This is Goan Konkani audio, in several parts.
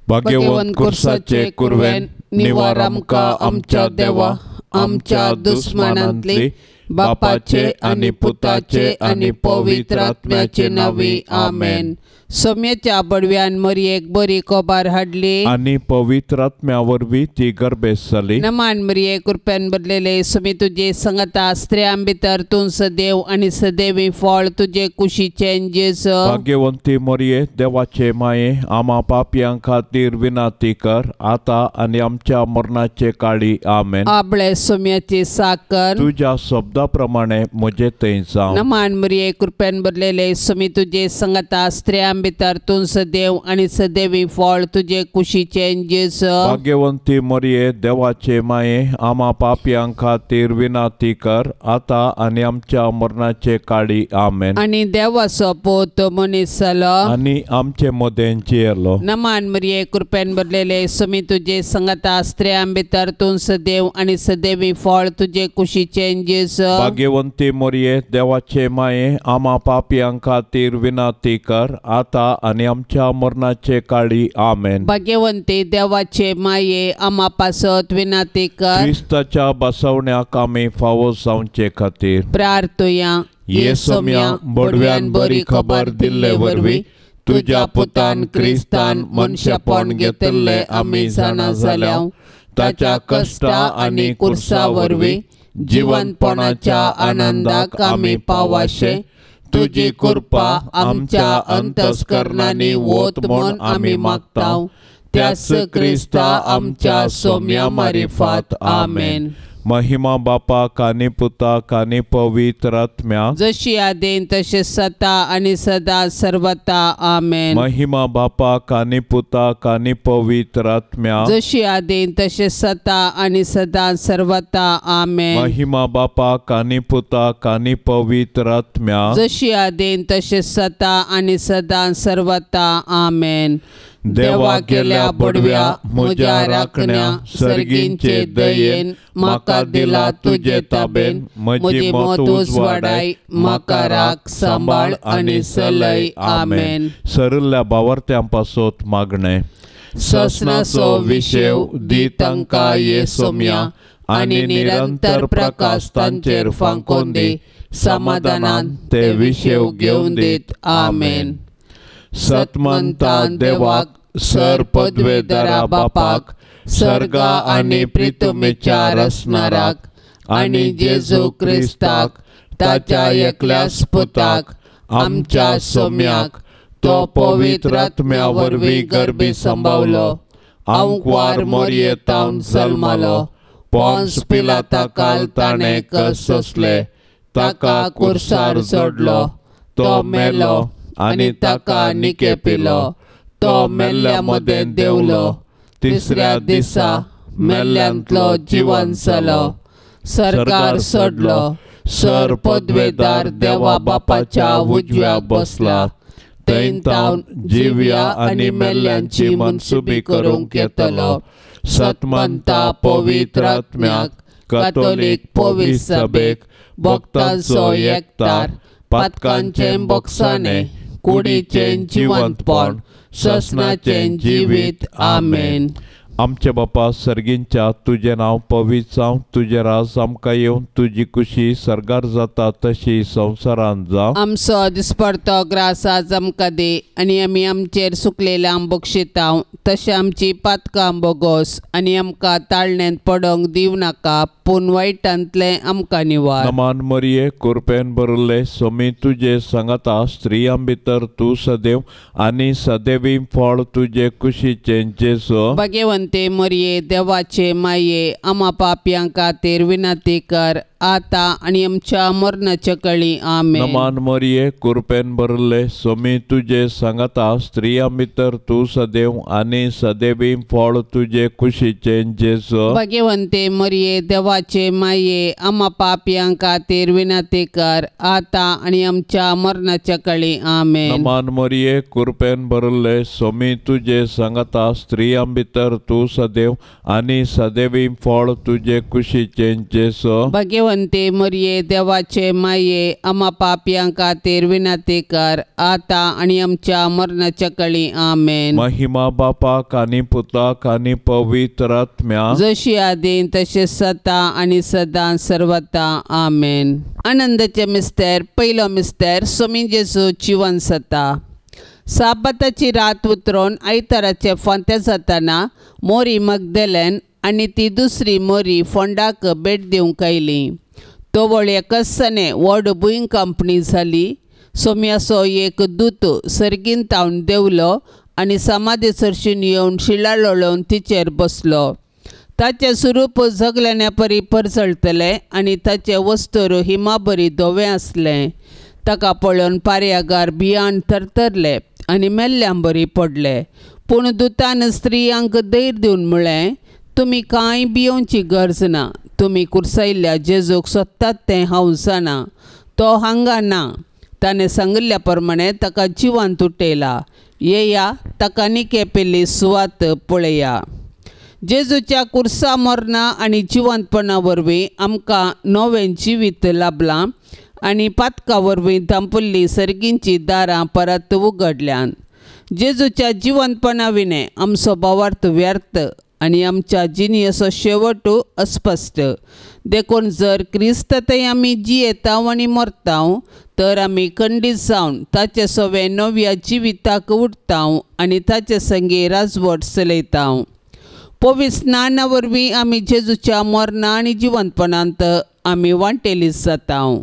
भाग्यवंत कुर्साचे कुरवेन निवार आमकां आमच्या देवा आमच्या दुस्मानांतली बापाचे आनी पुताचे आनी पवित्र आत्म्याचे नांवी आमेन. सोम्याच्या बडव्यान मरियेक बरी कोबार हाडली आनी पवित्र आत्म्या वरवीं ती गर्भेस्त जाली. नमान मरिये कृपेन भरलेले सोमी तुजे संगता स्त्रियां भितर तूं सदैव आनी सदैवी फळ तुजे कुशीचें जेजू. भाग्यवंती मरिये देवाचे माये आमा पापयां खातीर विनंती कर आतां आनी आमच्या मरणाचे काळी आमेन. आबळे सोम्याची साकर तुज्या शब्दा प्रमाणे म्हजे थंय जावं. नमान मरिये कृपेन भरलेले सोमी तुजे संगता स्त्रियां भितर तूं सदैव आनी सदैवी फळ तुजे कुशीचें जेजू. भाग्यवंती मरिये देवाचे माये आमा पापयां खातीर विनंती कर आतां आनी आमच्या मरणाचे काळी आमेन. आनी देवाचो पूत मनीस जालो आनी आमचे मदें जियेलो. नमान मरिये कृपेन भरलेले सोमी तुजे संगता स्त्रियां भितर तूं सदैव आनी सदैवी फळ तुजे कुशीचें जेजू. भाग्यवंती मरिये देवाचे माये आमा पापयां खातीर विनंती कर आतां आनी आमच्या मरणाचे काळी आमेन. भाग्यवंती देवाचे माये आमा पासत विनंती कर. क्रिस्ताच्या बसवण्याक आमी फावो जावचे खातीर प्रार्थुया. ये सोम्या बडव्यान बरी खबर दिल्ले वरवीं तुज्या पुतान क्रिस्तान मनशेपण घेतिल्लें आमी जाणा जाल्या. ताच्या कश्टा आनी कुर्सा वरवीं जिवनपणाच्या आनंदाक आमी पावाशे तुजी कृपा आमच्या अंतस्करणांनी वत म्हूण आमी मागता. त्याच क्रिस्ता आमच्या सोम्या मारिफात आमेन. महिमा बापाक आनी पुताक आनी पवित्र आत्म्याक जशी आदीन तशें सता आनी सदा सर्वता आमेन. महिमा बापाक आनी पुताक आनी पवित्र आत्म्याक जशी आदीन तशें सता आनी सदा सर्वता आमेन. महिमा बापाक आनी पुताक आनी पवित्र आत्म्याक जशी आदीन तशें सता आनी सदा सर्वता आमेन. देवा केल्या बडव्या म्हज्या राखण्या सर्गींचे दयेन म्हाका दिला तुजे ताबेन म्हजी मत उजवाडाय म्हाका राख सांबाळ आनी सलय आमेन. सरिल्ल्या बावर्त्यां पासत मागणें. ससनाचो विशेव दी तांकां ये सोम्या आनी निरंतर प्रकाश तांचेर फांकोवन दी. समाधानान ते विशेव घेवन दीत आमेन. सतमंता देवाक सर पदवेदारा बापाक सर्गा आनी प्रितमेच्या रसनाराक आनी जेजू क्रिस्ताक ताच्या एकल्याच पुताक आमच्या सोम्याक तो पवित्र आत्म्या वरवीं गर्भी संभावलो. आंकवार मोरयेतावन जल्मालो. पोन्स पिलाता काल ताणें कस सोंसले. ताका कुर्सार जोडलो. तो मेलो आनी ताका निकेपिलो. तो मेल्ल्या मदें देंवलो. तिसऱ्या दिसा मेल्ल्यांतलो जिवन जालो. सरकार सोडलो. सर पदवेदार देवा बापाच्या उजव्या बसला. थंय तावन जिव्या आनी मेल्ल्यांची मनसुबी करूंक येतलो. सतमंता पवित्र आत्म्याक कॅथोलीक पवित्र सभेक भक्तांचो एकतार पातकांचें बोगसाणें कुडीचें जिवंतपण ससनाचें जिवीत आमेन. आमचे बापा सर्गींच्या तुजें नांव पवित्र जावं, तुजें राज आमकां येवं, तुजी कुशी सर्गार जाता तशी संवसारांत जावं. आमचो दिसपडतो ग्रास आज आमकां दी आनी आमी आमचेर सुकलेल्या बक्षितांव तशें आमची पातकां बोगोस आनी आमकां ताळण्यांत पडोंक दिवं नाका पूण वायटांतलें आमकां निवार. नमान मरिये कुरपेन भरिल्ले सोमी तुजे सांगाता स्त्रियां भितर तूं सदैव आनी सदैवी फळ तुजे कुशीचें जेजू. भाग्यवंते मरिये देवाचे माये आमा पापयां खातीर विनंती कर आतां आनी आमच्या मरणाच्या कळी आमेन. नमान मरिये कुरपेन भरिल्ले सोमी तुजे सांगाता स्त्रियां भितर तूं सदैव आनी सदैवी फळ तुजे कुशीचें जेजू. भाग्यवंते मरिये देवाचे माये आमा पापयां खातीर विनंती कर आतां आनी आमच्या मरणाच्या कळी आमेन. नमान मरिये कुरपेन भरिल्ले सोमी तुजे सांगाता स्त्रियां भितर तूं सदैव आनी सदैवी फळ तुजे कुशीचें जेजू. भाग्यवंते मरिये देवाचे माये आमा पापयां खातीर विनंती कर आतां आनी आमच्या मरणाच्या कळी आमेन. महिमा बापाक आनी पुताक आनी पवित्र आत्म्याक जशी आदीं तशें सदां आनी सदां सर्वता आमेन. आनंदाचे मिस्तेर. पयलो मिस्तेर सोमी जेजू जिवन सता. साबाताची रात उतरोवन आयताराचे फांत्या जाताना मोरी मगदेलेन आनी ती दुसरी मोरी फोंडाक भेट दिवंक आयली. तोवळ एकसने व्हड भूंय कंपनी जाली. सोम्याचो एक दूत सर्गीन तावन देंवलो आनी समाधी सरशीन येवन शिळाळोळोवन तिचेर बसलो. ताचें स्वरूप जगलेण्या परी परजळटलें आनी ताचें वस्तूर हिमाबरी धवें आसलें. ताका पळोवन पारयागार भियान थरथरले आनी मेल्ल्यां बरी पडले. पूण दुतान स्त्रियांक धैर्य दिवन म्हळें, तुमी कांय भियोवची गरज ना. तुमी कुर्सायल्ल्या जेजूक सोदतात तें हांव जाणा. तो हांगा ना. ताणें सांगिल्ल्या प्रमाणें ताका जिवांत उठयला. येया ताका निकेपेल्ली सुवात पळया. जेजूच्या कुर्सा मरणा आनी जिवंतपणा वरवीं आमकां नवें जिवीत लाभलां आनी पातका वरवीं धांपुल्लीं सर्गींचीं दारां परत उगडल्यांत. जेजूच्या जिवंतपणा विणें आमचो भावार्थ व्यर्थ आनी आमच्या जिणेचो शेवट अस्पश्ट. देखून जर क्रिस्त थंय आमी जियेताव आनी मरताव तर आमी खंडीत जावन ताचे सवे नव्या जिविताक उठताव आनी ताचे संगी राजवट चलयताव. पवित्र स्नाना वरवीं आमी जेजूच्या मरणा आनी जिवंतपणांत आमी वांटेली जाताव.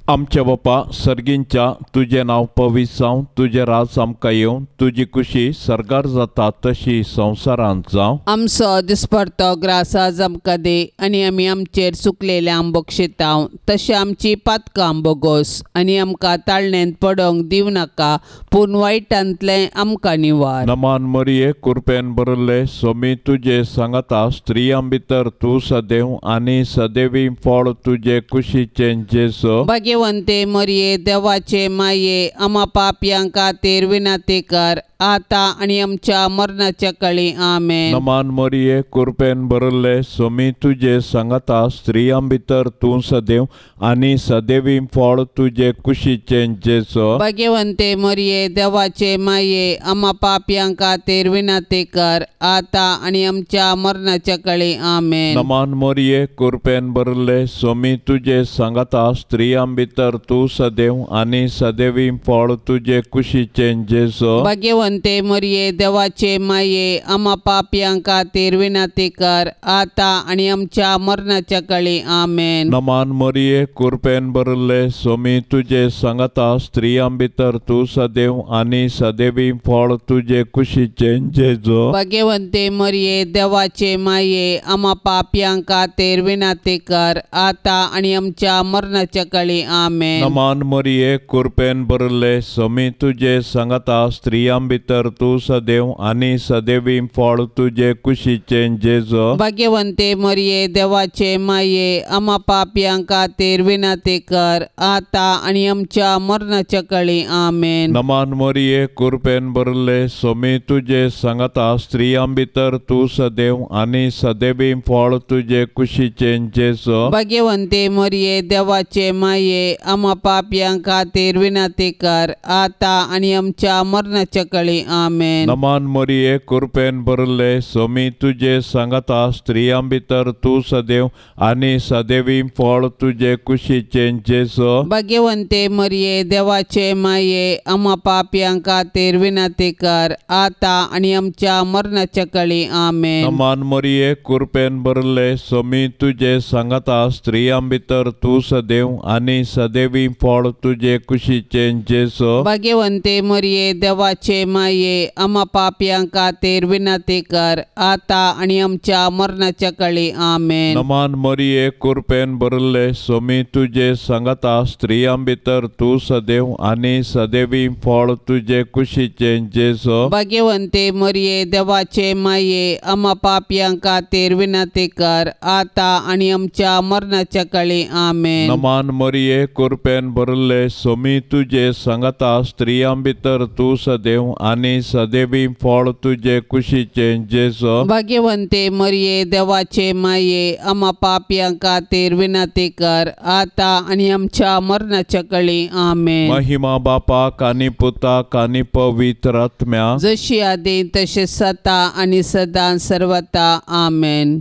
आमच्या बापा सर्गींच्या तुजें नांव पवित्र जावं, तुजें राज आमकां येवं, तुजी कुशी सर्गार जाता तशी संवसारांत जावं. आमचो दिसपडतो ग्रास आज आमकां दी आनी आमी आमचेर चुकलेल्यांक बक्षिताव तशें आमची पातकां बोगोस आनी आमकां ताळणेंत पडोंक दिवं नाका पूण वायटांतलें आमकां निवार. नमान मरिये कुरपेन भरिल्ले सोमी तुजे सांगाता, स्त्रियां भितर तूं सदैव आनी सदैवी फळ तुजे कुशीचें जेजू. भाग्यवंते मरिये देवाचे माये आमा पापयां खातीर विनंती कर आतां आनी आमच्या मरणाच्या कळी आमेन. नमान मरिये कुरपेन भरिल्ले सोमी तुजे सांगाता, स्त्रियां भितर तूं सदैव आनी सदैवी फळ तुजे कुशीचें जेजू. भाग्यवंते मरिये देवाचे माये आमा पापयां खातीर विनंती कर आतां आनी आमच्या मरणाच्या कळी आमेन. नमान मरिये कुरपेन भरिल्ले सोमी तुजे सांगाता, स्त्रियां भितर तूं सदैव आनी सदैवी फळ तुजे कुशीचें जेजू. भाग्यवंते मरिये देवाचे माये आमा पापयां खातीर विनंती कर आतां आनी आमच्या मरणाच्या कळी आमेन. नमान मरिये कुरपेन भरिल्ले सोमी तुजे सांगाता, स्त्रियां भितर तूं सदैव आनी सदैवी फळ तुजे कुशीचें जेजू. भाग्यवंते मरिये देवाचे माये आमा पापयां खातीर विनंती कर आतां आनी आमच्या मरणाच्या कळी आमेन. नमान मरिये कुरपेन भरिल्ले सोमी तुजे सांगाता, स्त्रियां भितर तूं सदैव आनी सदैवी फळ तुजे कुशीचें जेजू. भाग्यवंते मरिये देवाचे माये आमा पापयां खातीर विनंती कर आतां आनी आमच्या मरणाच्या कळी आमेन. नमान मरिये कुरपेन भरिल्ले सोमी तुजे सांगाता, स्त्रियां भितर तूं सदैव आनी सदैवी फळ तुजे कुशीचें जेजू. भाग्यवंते मरिये देवाचे माये आमा पापयां खातीर विनंती कर आतां आनी आमच्या मरणाच्या कळी आमेन. नमान मरिये कुरपेन भरिल्ले सोमी तुजे सांगाता, स्त्रियां भितर तूं सदैव आनी सदैवी फळ तुजे कुशीचें जेजू. भाग्यवंते मरिये देवाचे माये आमा पापयां खातीर विनंती कर आतां आनी आमच्या मरणाच्या कळी आमेन. नमान मरिये कुरपेन भरिल्ले सोमी तुजे सांगाता, स्त्रियां भितर तूं सदैव आनी सदैवी फळ तुजे कुशीचें जेजू. भाग्यवंते मरिये देवाचे माये आमा पापयां खातीर विनंती कर आतां आनी आमच्या मरणाच्या कळी आमेन. नमान मरिये कुरपेन भरिल्ले सोमी तुजे सांगाता, स्त्रियां भितर तूं सदैव आनी सदैवी फळ तुजे कुशीचें जेजू. भाग्यवंते मरिये देवाचे माये आमा पापयां खातीर विनंती कर आतां आनी आमच्या मरणाच्या कळी आमेन. नमान मरिये कुरपेन भरिल्ले सोमी तुजे सांगाता, स्त्रियां भितर तूं सदैव आनी सदैवी फळ तुजे कुशीचें जेजू। भाग्यवंते मरिये देवाचे माये आमा पापयां खातीर विनंती कर आता आनी आमच्या मरणाच्या कळी। आमेन। महिमा बापाक आनी पुताक आनी पवित्र आत्म्याक, जशी आदी तशें सता आनी सदां सर्वता। आमेन।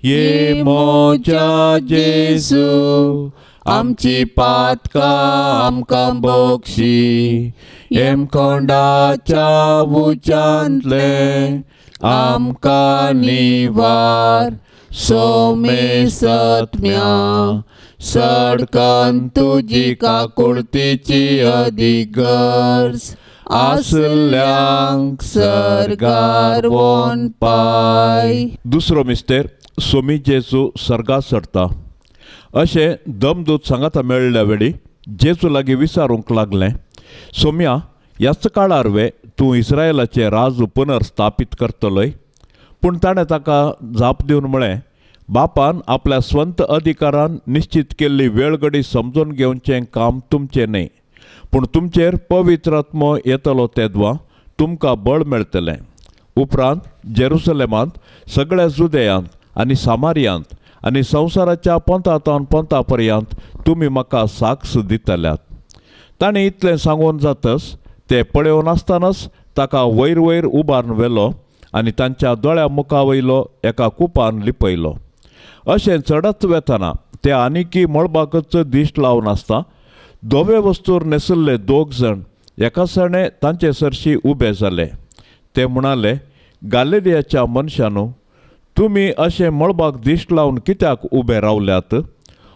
ये म्हज्या जेजू आमची पातकां आमकां बक्षी, हेमखंडाच्या उच्चांतलें आमकां निवार, सोमेसत्म्या सडकन तुजी काकुळतीची अदीक गरज आसल्यांक सर्गार वोन पाय। दुसरो मिस्तेर सोमी जेजू सर्गा चडता अशें दमदूत सांगाता मेळ्ळ्या वेळी जेजू लागीं विचारूंक लागलें, सोम्या ह्याच काळार वे तूं इस्रायलाचें राज पुनर्स्थापीत करतलोय? पूण ताणें ताका जाप दिवन म्हळें, बापान आपल्या स्वंत अधिकारान निश्चित केल्ली वेळगडी समजून घेवचें काम तुमचें न्हय, पूण तुमचेर पवित्र आत्मो येतलो तेदवा तुमकां बळ मेळटलें। उपरांत जेरुसलेमांत, सगळ्या जुदेयांत आनी सामारियांत आनी संवसाराच्या पंथांतावन पंथा पर्यंत तुमी म्हाका साक्ष दितल्यात। ताणें इतलें सांगून जातच ते पळोवन आसतनाच ताका वयर वयर उबारून व्हेलो आनी तांच्या दोळ्या मुखा वयलो एका कुपान लिपयलो। अशें चडत वेतना ते आनिकी मळबाकच दिश्ट लावन आसता धवे वस्तूर न्हेसल्ले दोग जाण एका सणे तांचे सरशी उबे जाले। ते म्हणाले, गालिलियाच्या मनशानू, तुमी अशें मळबाक दिश्ट लावन कित्याक उबे रावल्यात?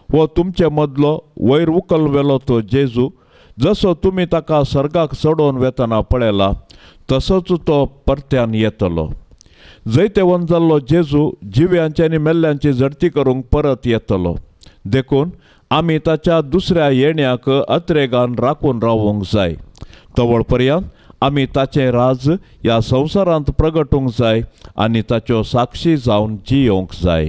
हो तुमचे मदलो वयर उकल वेलो तो जेजू, जसो तुमी ताका सर्गाक चडोवन वेतना पळयला तसोच तो परत्यान येतलो। जैतेवंत जाल्लो जेजू जिव्यांची आनी मेल्ल्यांची झडती करूंक परत येतलो, देखून आमी ताच्या दुसऱ्या येण्याक अत्रेगान राखून रावूंक जाय। तवळ पर्यंत आमी ताचें राज ह्या संवसारांत प्रगटूंक जाय आनी ताच्यो साक्षी जावन जियोवंक जाय।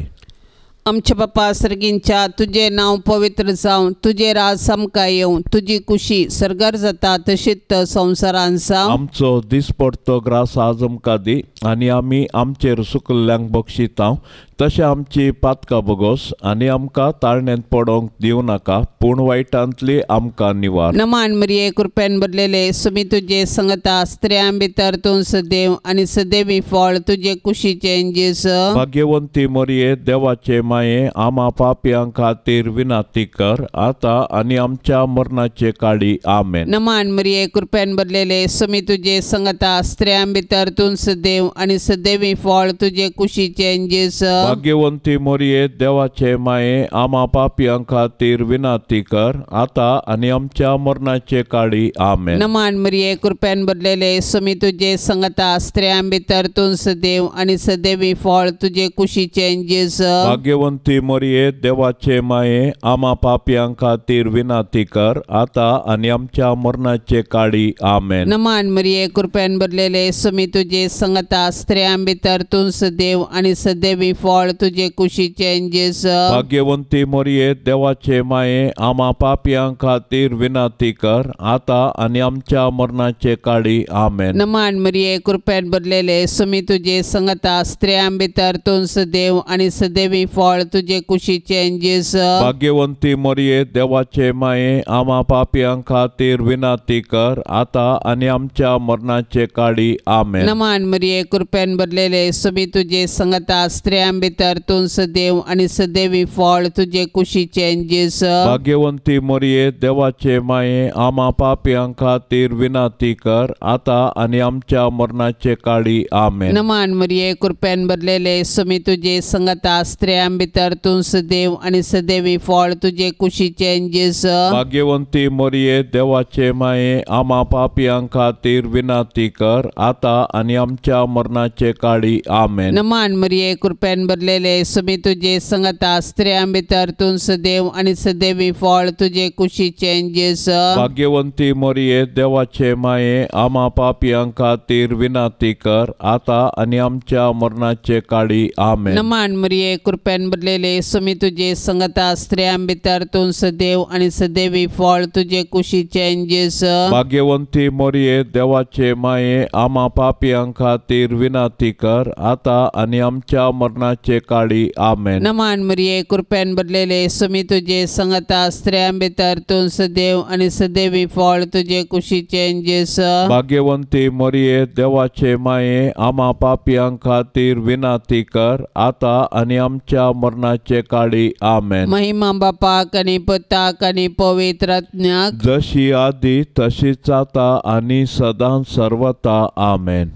आमच्या बापा सर्गींच्या तुजें नांव पवित्र जावं, तुजें राज आमकां येवं, तुजी कुशी सर्गार जाता तशीच संवसारांत जावं। आमचो दिसपडतो ग्रास आज आमकां दी आनी आमी आमचेर सुकल्ल्यांक बक्षितांव तशें आमची पातकां बगोस आनी आमकां ताळण्यांत पडोवंक दिवं नाका, पूण वायटांतली आमकां निवार। नमान मरिये कृपेन भरलेले सुमी तुजे संगता, स्त्रियां भितर तूं सदैव आनी सदैवी फळ तुजे कुशीचें जेजू। भाग्यवंती मरिये देवाचे माये आमा पापयां खातीर विनंती कर आता आनी आमच्या मरणाचे काळी। आमेन। नमान मरिये कृपेन भरलेले सुमी तुजे संगता, स्त्रियां भितर तूं सदैव आनी सदैवी फळ तुजे कुशीचें जेजू। भाग्यवंती मरिये देवाचे माये आमा पापयां खातीर विनंती कर आता आनी आमच्या मरणाचे काळी। आमेन। नमान मरिये कृपेन भरलेले सुमी तुजे संगता, स्त्रियां भितर तूं सदैव आनी सदैवी फळ तुजे कुशीचें जेजू। भाग्यवंती मरिये देवाचे माये आमा पापयां खातीर विनंती कर आता आनी आमच्या मरणाचे काळी। आमेन। नमान मरिये कृपेन भरलेले सुमी तुजे संगता, स्त्रियां भितर तूं सदैव आनी सदैवी फळ तुजे कुशीचें जेजू। भाग्यवंती मरिये देवाचे माये आमा पापयां खातीर विनंती कर आता आनी आमच्या मरणाचे काळी। आमेन। नमान मरिये कृपेन भरलेले सुमी तुजे संगता, स्त्रियां भितर तूं सदैव आनी सदैवी फळ तुजे कुशीचें जेजू। भाग्यवंती मरिये देवाचे माये आमा पापयां खातीर विनंती कर आता आनी आमच्या मरणाचे काळी। आमेन। नमान मरिये कृपेन भरलेले सुमी तुजे संगता, स्त्रियां भितर तूं सदैव आनी सदैवी फळ तुजे कुशीचें जेजू। भाग्यवंती मरिये देवाचे माये आमा पापयां खातीर विनंती कर आता आनी आमच्या मरणाचे काळी। आमेन। नमान मरिये कृपेन भरलेले सुमी तुजे संगता, स्त्रियां भितर तूं सदैव आनी सदैवी फळ तुजे कुशीचें जेजू। भाग्यवंती मरिये देवाचे माये आमा पापयां खातीर विनंती कर आता आनी आमच्या मरणाचे काळी। आमेन। नमान मरिये कृपेन भरलेले सुमी तुजे संगता स्त्रियां भितर तूं सदैव आनी सदैवी फळ तुजे कुशीचें जेजू. भाग्यवंती मरिये देवाचे माये आमा पापयां खातीर विनंती कर आतां आनी आमच्या मरणाचे काळी. आमेन. नमान मरिये कृपेन भरलेले सुमी तुजे संगता स्त्रियां भितर तूं सदैव आनी सदैवी फळ तुजे कुशीचें जेजू. भाग्यवंती मरिये देवाचे माये आमा पापयां खातीर विनंती कर आतां आनी आमच्या मरणाचे काळी. आमेन. नमान मरिये कृपेन भरलेले सुमी तुजे संगता स्त्रियां भितर तूं सदैव आनी सदैवी फळ तुजे कुशीचें जेजू. भाग्यवंती मरिये देवाचे माये आमा पापयां खातीर विनंती कर आतां आनी आमच्या मरणाचे काळी. आमेन. महिमा बापाक आनी पुताक आनी पवित्र आत्म्याक, जशी आदी तशीच आतां आनी सदां सर्वता. आमेन.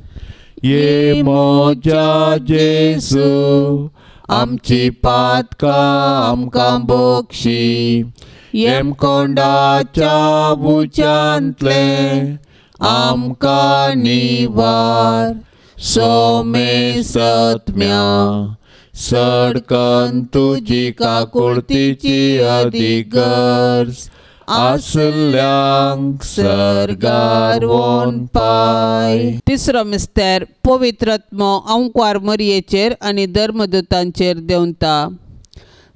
ये म्हज्या जेजू आमची पातकां आमकां बक्षी, येमकोंडाच्या उच्यांतलें आमकां निवार, सोमे सत्म्या सडकन तुजी काकुळतीची अदीक गरज आसल्यांक सर्गार वोन पाय. तिसरो मिस्तेर पवित्रात्मो अंकवार मरयेचेर आनी धर्मदूतांचेर देंवता.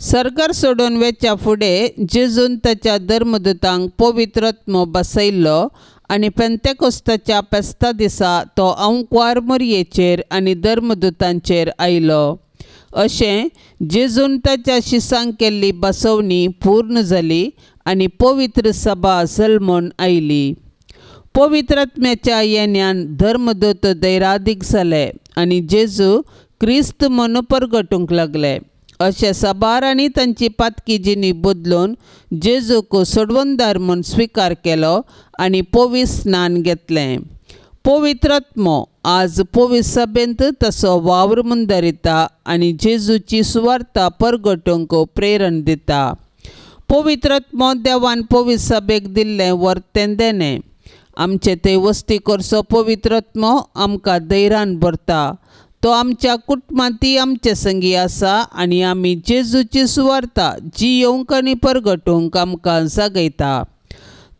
सरकार सोडून वेच्या फुडें जेजून ताच्या धर्मदूतांक पवित्रात्मो बसयल्लो आनी पेंतेकोस्ताच्या फेस्ता दिसा तो अंकवार मरयेचेर आनी धर्मदूतांचेर आयलो. अशें जेजून ताच्या शिसांक केल्ली बसवणी पूर्ण जाली आनी पवित्र सभा जल्मून आयली. पवित्रात्म्याच्या येण्यान धर्मदूत दैरादीक जाले आनी जेजू क्रिस्त म्हूण परगटूंक लागले. अशें साबार आनी तांची पातकी जिणी बदलून जेजूक सोडवणदार म्हूण स्विकार केलो आनी पवित्र स्नान घेतलें. पवित्रात्मो आज पवित्र सभेंत तसो वावर मुंदरिता आनी जेजूची सुवार्ता परगटूंक प्रेरण दिता. पवित्रात्मो देवान पवित्र सभेक दिल्लें वर्तें देणें. आमचे थंय वस्ती करचो पवित्रात्मो आमकां धैर्यान भरता. तो आमच्या कुटुंबांतय आमचे संगी आसा आनी आमी जेजूची सुवार्ता जियोवंक आनी परगटूंक आमकां जागयता.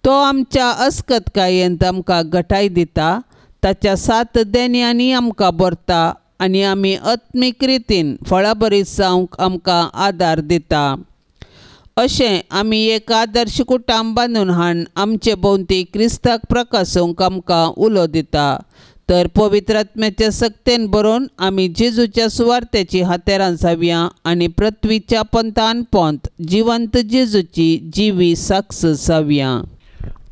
तो आमच्या अस्कतकायेंत आमकां घटाय दिता. ताच्या सात देण्यांनी आमकां भरता आनी आमी आत्मीक रितीन फळाभरीत जावंक आमकां आदार दिता. अशें आमी एक आदर्श कुटुंब बांदून हाडून आमचे भोंवती क्रिस्ताक प्रकाशोवंक आमकां उलो दिता. तर पवित्रात्म्याच्या सक्तेन बरोवन आमी जेजूच्या सुवार्तेची हातेरां जावया आनी पृथ्वीच्या पंथान पोंत जिवंत जेजूची जिवी साक्ष जावया.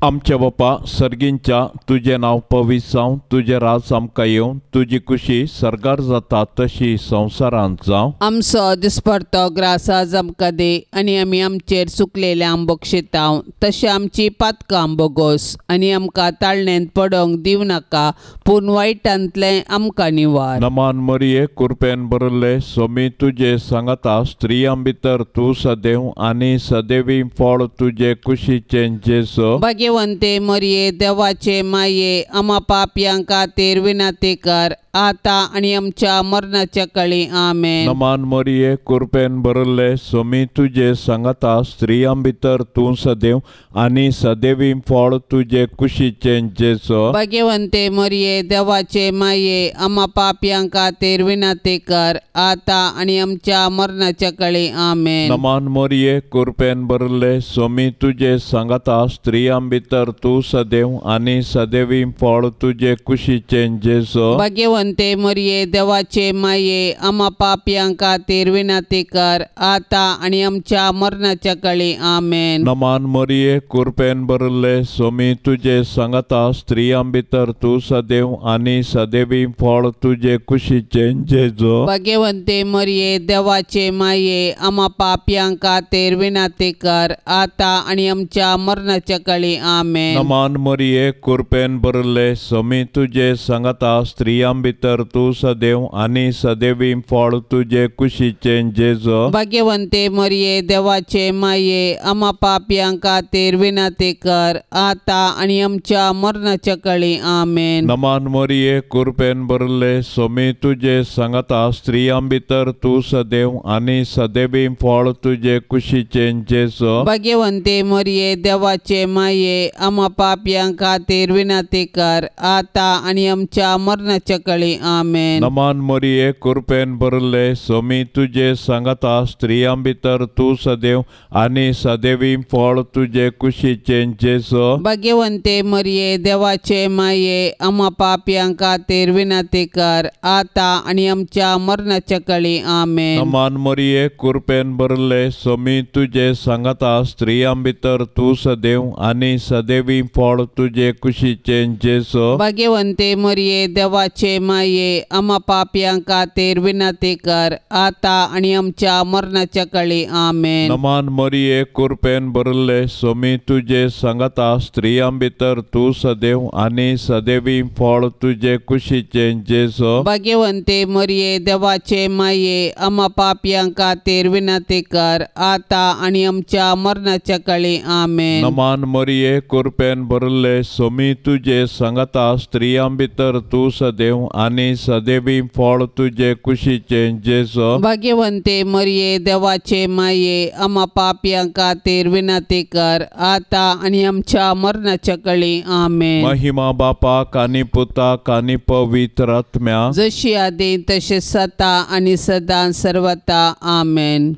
आमच्या बापा सर्गींच्या तुजें नांव पवित्र जावं, तुजें राज आमकां येवं, तुजी कुशी सर्गार जाता तशी संवसारांत जावं. आमचो दिसपडतो ग्रास आज आमकां दी आनी आमी आमचेर चुकलेल्यांक बक्षितांव तशें आमची पातकां बोगोस आनी आमकां ताळणेंत पडोवंक दिवं नाका पूण वायटांतलें आमकां निवार. नमान मरिये कुरपेन भरिल्ले सोमी तुजे सांगाता, स्त्रियां भितर तूं सदैव आनी सदैवी फळ तुजे कुशीचें जेजू. भाग्यवंते मरिये देवाचे माये आमा पापयां खातीर विनंती कर आतां आनी आमच्या मरणाच्या काळी. आमेन. नमान मरिये कुरपेन भरिल्ले सोमी तुजे सांगाता, स्त्रियां भितर तूं सदैव आनी सदैवी फळ तुजे कुशीचें जेजू. भाग्यवंते मरिये देवाचे माये आमा पापयां खातीर विनंती कर आतां आनी आमच्या मरणाच्या काळी. आमेन. नमान मरिये कुरपेन भरिल्ले सोमी तुजे सांगाता, स्त्रियां भितर तूं सदैव आनी सदैवी फळ तुजे कुशीचें जेजू. भाग्यवंते मरिये देवाचे माये आमा पापयां खातीर विनंती कर आतां आनी आमच्या मरणाच्या काळी. आमेन. नमान मरिये कुरपेन भरिल्ले सोमी तुजे सांगाता, स्त्रियां भितर तूं सदैव आनी सदैवी फळ तुजे कुशीचें जेजू. भाग्यवंते मरिये देवाचे माये आमा पापयां खातीर विनंती कर आतां आनी आमच्या मरणाच्या काळी. आमेन. नमान मरिये कुरपेन भरिल्ले सोमी तुजे सांगाता, स्त्रियां भितर तूं सदैव आनी सदैवी फळ तुजे कुशीचें जेजू। भाग्यवंते मरिये देवाचे माये आमा पापयां खातीर विनंती कर आतां आनी आमच्या मरणाच्या काळी आमेन। नमान मरिये कृपेन भरले स्वामी तुजे सांगाता स्त्रियां भितर तूं सदैव आनी सदैवी फळ तुजे कुशीचें जेजू। भाग्यवंते मरिये देवाचे माये आमा पापयां खातीर विनंती कर आतां आनी आमच्या मरणाच्या काळी आमेन। नमान मरिये कृपेन भरले स्वामी तुजे सांगाता स्त्रियां भितर तूं सदैव आनी सदैवी फळ तुजे कुशीचें जेजू। भाग्यवंते मरिये देवाचे माये आमा पापयां खातीर विनंती कर आतां आनी आमच्या मरणाच्या काळी आमेन। नमान मरिये कृपेन भरले स्वामी तुजे सांगाता स्त्रियां भितर तूं सदैव आनी सदैवी फळ तुजे कुशीचें जेजू। भाग्यवंते मरिये देवाचे माये आमा पापयां खातीर विनंती कर आतां आनी आमच्या मरणाच्या काळी आमेन। नमान मरिये कृपेन भरले स्वामी तुजे सांगाता स्त्रियां भितर तूं सदैव आनी सदैवी फळ तुजे कुशीचें जेजू। भाग्यवंते मरिये देवाचे माये आमा पापयां खातीर विनंती कर आतां आनी आमच्या मरणाच्या काळी आमेन। नमान मरिये कृपेन भरले स्वामी तुजे सांगाता स्त्रियां भितर तूं सदैव आनी सदैवी फळ तुजे कुशीचें जेजू। भाग्यवंते मरिये देवाचे माये आमा पापयां खातीर विनंती कर आतां आनी आमच्या मरणाच्या काळी आमेन। महिमा बापाक आनी पुताक आनी पवित्र आत्म्याक, जशी आदी तशें सता आनी सदां सर्वता आमेन।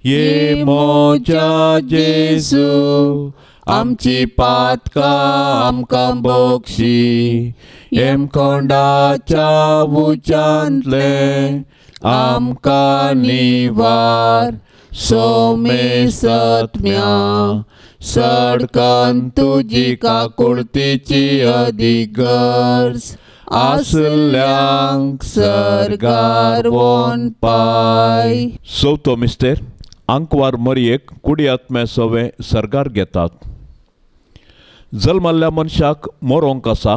ये म्हज्या जेजू आमची पातकां आमकां बक्षी, हेमखंडाच्या उच्चांतलें आमकां निवार, सोमे सत्म्या सडकन तुजी काकुळतीची अदीक गरज आसल्यांक सर्गार वोन पाय। चवथो मिस्तेर आंकवार मरयेक कुडी आत्म्या सवे सर्गार घेतात। जल्मल्ल्या मनशाक मरोंक आसा।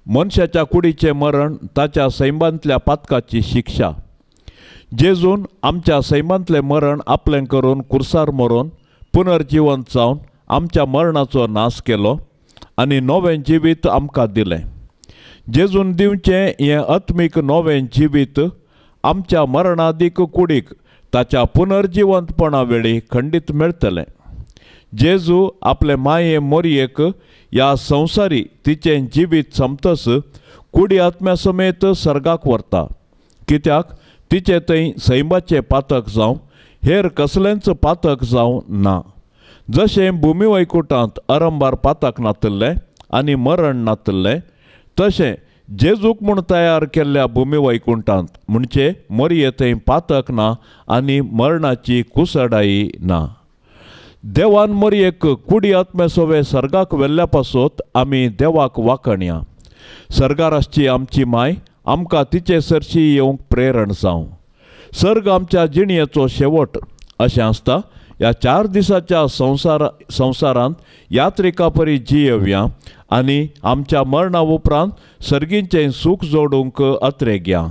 मनशाच्या कुडीचें मरण ताच्या सैमांतल्या पातकाची शिक्षा। जेजून आमच्या सैमांतलें मरण आपलें करून कुर्सार मरोन पुनर्जिवंत जावन आमच्या मरणाचो नाश केलो आनी नवें जिवीत आमकां दिलें। जेजून दिवचें हें आत्मीक नवें जिवीत आमच्या मरणादीक कुडीक ताच्या पुनर्जिवंतपणा वेळी खंडीत मेळटलें। जेजू आपले माये मोरयेक ह्या संवसारी तिचें जिवीत सोंपतच कुडी आत्म्या समेत सर्गाक व्हरता, कित्याक तिचे थंय सैमाचें पातक जावं हेर कसलेंच पातक जावं ना। जशें भुमी वैकुटांत अरंबार पातक नातिल्लें आनी मरण नातिल्लें तशें जेजूक म्हूण तयार केल्ल्या भुमी वैकुंठांत म्हणजे मरये थंय पातक ना आनी मरणाची कुसडाई ना। देवान मरयेक कुडी आत्म्या सवे सर्गाक व्हेल्ल्या पासत आमी देवाक वाखणया। सर्गार आसची आमची माय आमकां तिचे सरशी येवंक प्रेरण जावं। सर्ग आमच्या जिणेचो शेवट अशें आसता। ह्या 4 दिसाच्या संवसारांत यात्रिका परी जियेवया आनी आमच्या मरणा उपरांत सर्गींचें सूख जोडूंक अत्रेगया।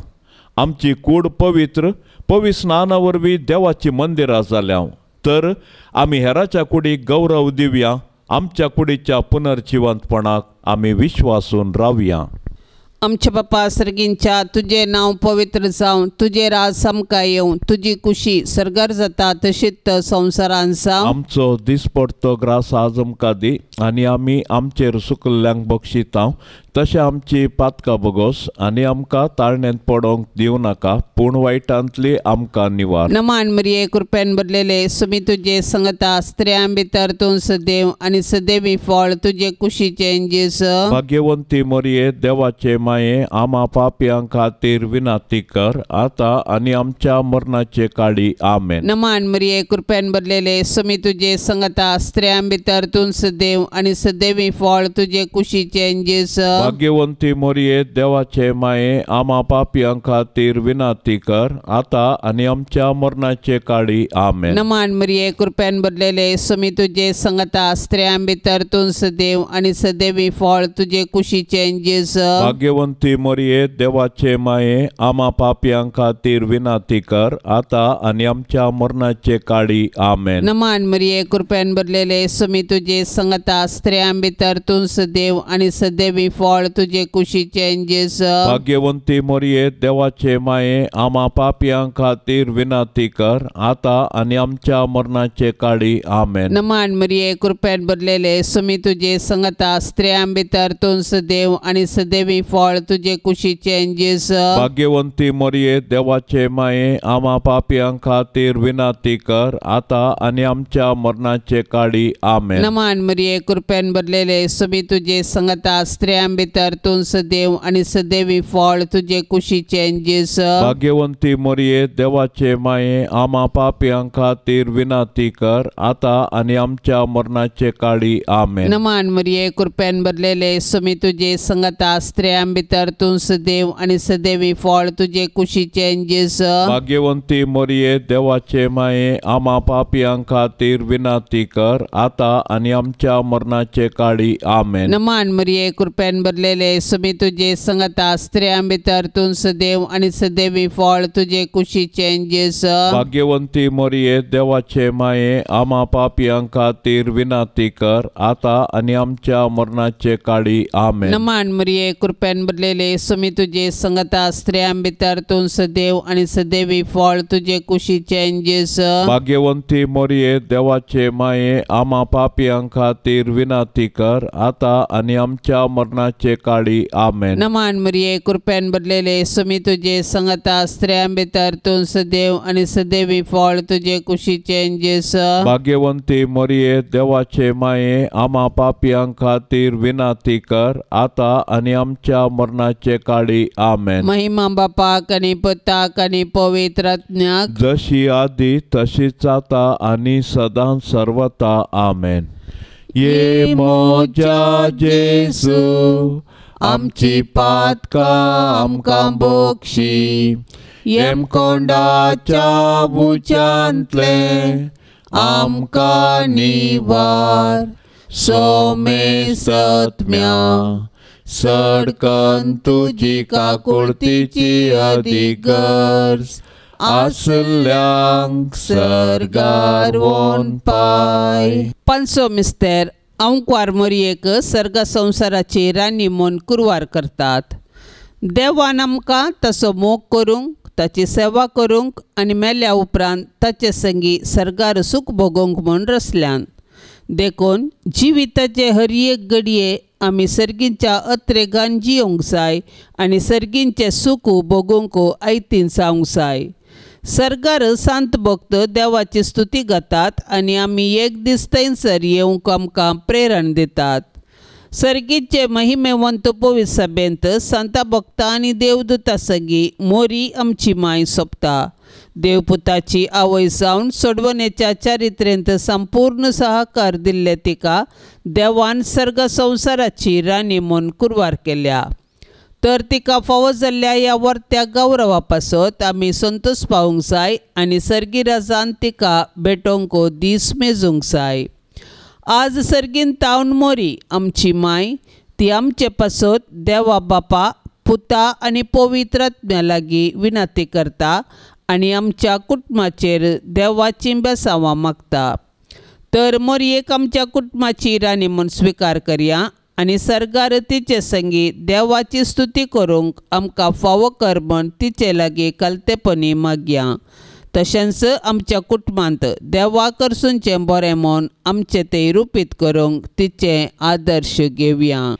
आमची कूड पवित्र पवित्र स्नाना वरवीं देवाची मंदिरां जाल्या तर आमी हेराच्या कुडीक गौरव दिवया। आमच्या कुडीच्या पुनर्जिवंतपणाक आमी विश्वासून रावया। आमच्या बापा सर्गींच्या तुजें नांव पवित्र जावं, तुजें राज आमकां येवं, तुजी कुशी सर्गार जाता तशीच संवसारान जावं। आमचो दिसपडतो ग्रास आज आमकां दी आनी आमी आमचेर सुकल्ल्यांक बक्षिता तशें आमची पातकां बगोस आनी आमकां ताळण्यांत पडोंक दिवं नाका, पूण वायटांतली आमकां निवार। नमान मरिये कृपेन भरलेले सुमी तुजे संगता, स्त्रियां भितर तूं सदैव आनी सदैवी फळ तुजे कुशीचें जेजू। भाग्यवंती मरिये देवाचे माये आमा पापयां खातीर विनंती कर आतां आनी आमच्या मरणाचे काळी आमेन। नमान मरिये कृपेन भरलेले सुमी तुजे संगता, स्त्रियां भितर तूं सदैव आनी सदैवी फळ तुजे कुशीचें जेजू। भाग्यवंती मोरये देवाचे माये आमा पापयां खातीर विनंती कर आता आनी आमच्या मरणाचे काळी आमेन। नमान मरिये कृपेन भरलेले स्वामी तुजे संगता स्त्रियां भितर तूं सदैव आनी सदैवी फळ तुजे कुशीचें जेजू। भाग्यवंती मोरये देवाचे माये आमा पापयां खातीर विनंती कर आता आनी आमच्या मरणाचे काळी आमेन। नमान मरिये कृपेन भरलेले स्वामी तुजे संगता स्त्रियां भितर तूं सदैव आनी सदैवी फळ तुजे कुशीचें जेजू। भाग्यवंती मोरये देवाचे माये आमा पापयां खातीर विनंती कर आता आनी आमच्या मरणाचे काळी आमेन। नमान मरिये कृपेन भरलेले स्वामी तुजे संगता स्त्रियां भितर तूं सदैव आनी सदैवी फळ तुजे कुशीचें जेजू। भाग्यवंती मोरये देवाचे माये आमा पापयां खातीर विनंती कर आता आनी आमच्या मरणाचे काळी आमेन। नमान मरिये कृपेन भरलेले स्वामी तुजे संगता स्त्रियां भितर तूं सदैव आनी सदैवी फळ तुजे कुशीचें जेजू। भाग्यवंती मोरये देवाचे माये आमा पापयां खातीर विनंती कर आता आनी आमच्या मरणाचे काळी आमेन। नमान मरिये कृपेन भरलेले स्वामी तुजे संगता स्त्रियां भितर तूं सदैव आनी सदैवी फळ तुजे कुशीचें जेजू। भाग्यवंती मोरये देवाचे माये आमा पापयां खातीर विनंती कर आता आनी आमच्या मरणाचे काळी आमेन। नमान मरिये कृपेन भरलेले स्वामी तुजे संगता स्त्रियां भितर तूं सदैव आनी सदैवी फळ तुजे कुशीचें जेजू। भाग्यवंती मोरये देवाचे माये आमा पापयां खातीर विनंती कर आता आनी आमच्या मरणाचे काळी आमेन। नमान मरिये कृपेन भरलेले स्वामी तुजे संगता स्त्रियां भितर तूं सदैव आनी सदैवी फळ तुजे कुशीचें जेजू। भाग्यवंती मोरये देवाचे माये आमा पापयां खातीर विनंती कर आता आनी आमच्या मरणाचे काळी आमेन। नमान मरिये कृपेन भरलेले स्वामी तुजे संगता स्त्रियां भितर तूं सदैव आनी सदैवी फळ तुजे कुशीचें जेजू। भाग्यवंती मोरये देवाचे माये आमा पापयां खातीर विनंती कर आता आनी आमच्या मरणाचे काळी आमेन। महिमा बापाक आनी पुताक आनी पवित्र आत्म्याक, जशी आदी तशीच आता आनी सदां सर्वता आमेन। ये मोजा जेजू आमची पातकां आमकां बक्षी, येमकोंडाच्या उच्यांतलें आमकां निवार, सोमे सत्म्या सडकन तुजी काकुळतीची अदीक गरज आसल्यांक सर्गार वोन पाय। पांचसो मिस्तेर अंकवार मोरयेक सर्ग संवसाराची राणी म्हूण कुरवार करतात। देवान आमकां तसो मोग करूंक, ताची सेवा करूंक आनी मेल्या उपरांत ताचे संगी सर्गार सूख भोगोवंक म्हूण रचल्यान। देखून जिविताचे हर एक घडये आमी सर्गींच्या अत्रेगान जियोंक जाय आनी सर्गींचें सूख भोगोवंक आयतीन जावंक जाय। सर्गार सांत भक्त देवाची स्तुती गातात आनी आमी एक दीस थंयसर येवंक आमकां प्रेरण दितात। सर्गीचे महिमेवंत पवित्र सभेंत सांता भक्ता आनी देवदूता संगी मोरी आमची माय सोंपता। देवपुताची आवय जावन सोडवणेच्या चारित्र्यांत संपूर्ण सहकार दिल्ले तिका देवान सर्ग संवसाराची राणी म्हूण कुरवार केल्या। तर तिका फावो जाल्ल्या ह्या वर्त्या गौरवा पासत आमी संतोश पावूंक जाय आनी सर्गी राजान तिका भेटोवंक दीस मेजूंक जाय। आज सर्गीन तावन मोरी आमची माय ती आमचे पासत देवा बापा पुता आनी पवित्र आत्म्या लागीं विनंती करता आनी आमच्या कुटुंबाचेर देवाचीं बेसांवां मागता। तर मोरयेक आमच्या कुटुंबाची राणी म्हूण स्विकार करया आनी सर्गार तिचे संगी देवाची स्तुती करूंक आमकां फावो कर म्हूण तिचे लागीं कलतेपणी मागया। तशेंच आमच्या कुटुंबांत देवा करसूनचें बरें म्हूण आमचें तें रुपीत करूंक तिचें आदर्श घेवया।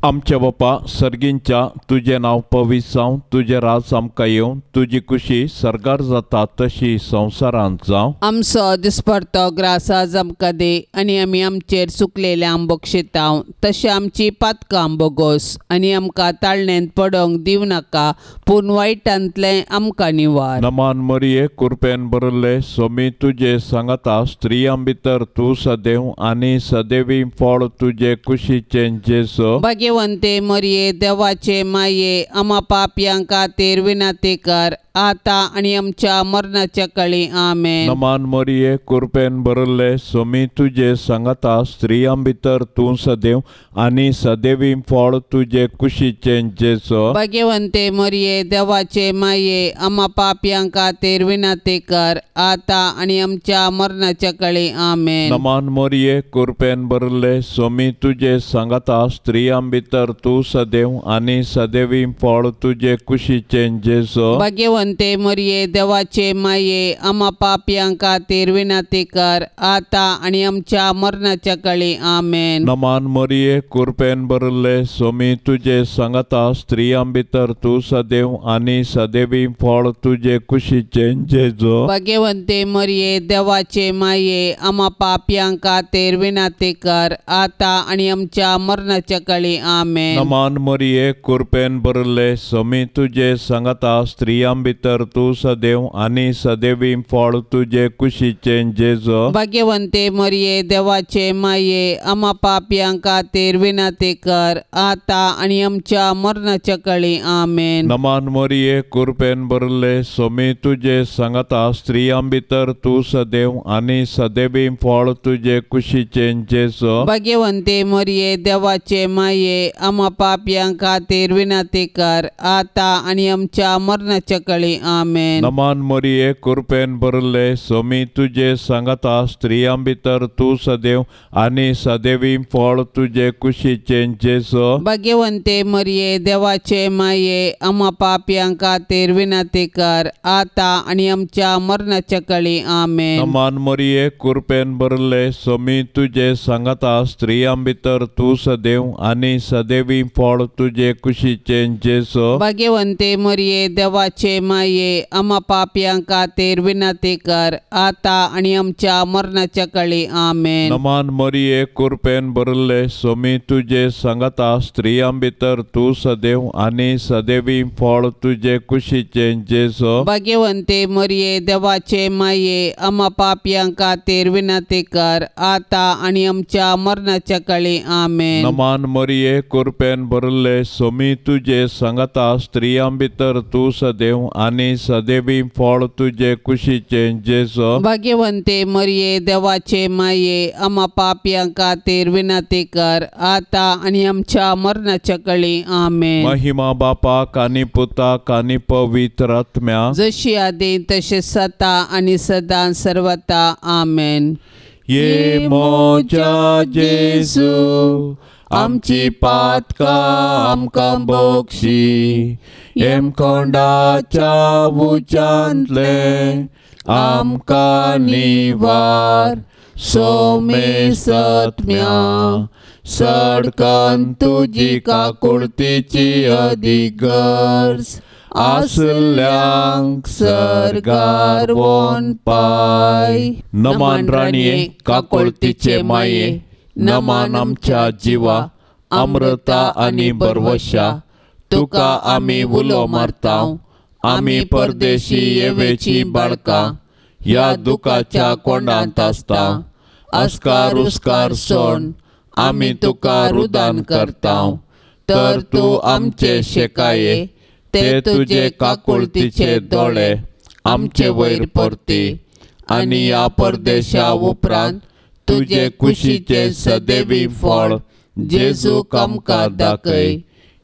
आमच्या बापा सर्गींच्या तुजें नांव पवित्र जावं, तुजें राज आमकां येवं, तुजी खुशी सर्गार जाता तशी संवसारांत जावं। आमचो दिसपडतो ग्रास आज आमकां दी आनी आमी आमचेर चुकलेल्यांक बक्षितांव तशें आमची पातकां बोगोस आनी आमकां ताळणेंत पडोवंक दिवं नाका पूण वायटांतलें आमकां निवार। नमान मरिये कुरपेन भरिल्ले स्वामी तुजे सांगाता, स्त्रियां भितर तूं सदैव आनी सदैवी फळ तुजे कुशीचें जेजू। भाग्यवंते मरिये देवाचे माये आमा पापयां खातीर विनंती कर आता आनी आमच्या मरणाच्या कळी आमेन. नमान मरिये कृपेन भरले सोमी तुजे सांगाता स्त्रियां भितर तूं सदैव आनी सदैवी फळ तुजे कुशीचें जेजू. भाग्यवंते मरिये देवाचे माये आमा पापयां खातीर विनंती कर आता आनी आमच्या मरणाच्या कळी आमेन. नमान मरिये कृपेन भरले सोमी तुजे सांगाता स्त्रियां भितर तूं सदैव आनी सदैवी फळ तुजे कुशीचें जेजू. भाग्यवंते मरिये देवाचे माये आमा पापयां खातीर विनंती कर आता आनी आमच्या मरणाच्या कळी आमेन. नमान मरिये कृपेन भरले सोमी तुजे सांगाता स्त्रियां भितर तूं सदैव आनी सदैवी फळ तुजे कुशीचें जेजू. भाग्यवंते मरिये देवाचे माये आमा पापयां खातीर विनंती कर आता आनी आमच्या मरणाच्या कळी आमेन. नमान मरिये कृपेन भरले सोमी तुजे सांगाता स्त्रियां भितर तूं सदैव आनी सदैवी फळ तुजे कुशीचें जेजू. भाग्यवंते मरिये देवाचे माये आमा पापयां खातीर विनंती कर आता आनी आमच्या मरणाच्या कळी आमेन. नमान मरिये कृपेन भरले सोमी तुजे सांगाता स्त्रियां भितर तूं सदैव आनी सदैवी फळ तुजे कुशीचें जेजू. भाग्यवंते मरिये देवाचे माये आमा पापयां खातीर विनंती कर आता आनी आमच्या मरणाच्या कळी आमेन. नमान मरिये कृपेन भरले सोमी तुजे सांगाता स्त्रियां भितर तूं सदैव आनी सदैवी फळ तुजे कुशीचें जेजू. भाग्यवंते मरिये देवाचे माये आमा पापयां खातीर विनंती कर आता आनी आमच्या मरणाच्या कळी आमेन. नमान मरिये कृपेन भरले सोमी तुजे सांगाता स्त्रियां भितर तूं सदैव आनी सदैवी फळ तुजे कुशीचें जेजू. भाग्यवंते मरिये देवाचे माये आमा पापयां खातीर विनंती कर आता आनी आमच्या मरणाच्या कळी आमेन. नमान मरिये कृपेन भरले सोमी तुजे सांगाता स्त्रियां भितर तूं सदैव आनी सदैवी फळ तुजे कुशीचें जेजू. भाग्यवंते मरिये देवाचे माये आमा पापयां खातीर विनंती कर आता आनी आमच्या मरणाच्या कळी आमेन. नमान मरिये कृपेन भरले सोमी तुजे सांगाता स्त्रियां भितर तूं सदैव आनी सदैवी फळ तुजे कुशीचें जेजू. भाग्यवंते मरिये देवाचे माये आमा पापयां खातीर विनंती कर आता आनी आमच्या मरणाच्या कळी आमेन. महिमा बापाक आनी पुताक आनी पवित्र आत्म्या जशी आदी तशें सता आनी सदां सर्वता आमेन. ये मोजा जेजू आमची पातकां आमकां बक्षी हेमखंडाच्या उच्चांतले आमकां निवार सोमे सत्म्या सडकन तुजी काकुळतीची अदीक गरज आसल्यांक सर्गार वोन पाय. नमान राणये काकुळतीचे माये नमान आमच्या जिवा अमृता आनी बरवशा तुका आमी उलो मारता आमी परदेशी येवेची बाळकां ह्या दुखाच्या कोंडांत आसता अस्कार उस्कार सोण आमी तुका रुदान करता तर तूं आमचे शेकाये ते तुजे काकुळतीचे दोळे आमचे वयर परती आनी ह्या परदेशा उपरांत तुजे कुशीचे सदैवी फळ जेजू आमकां दाखय.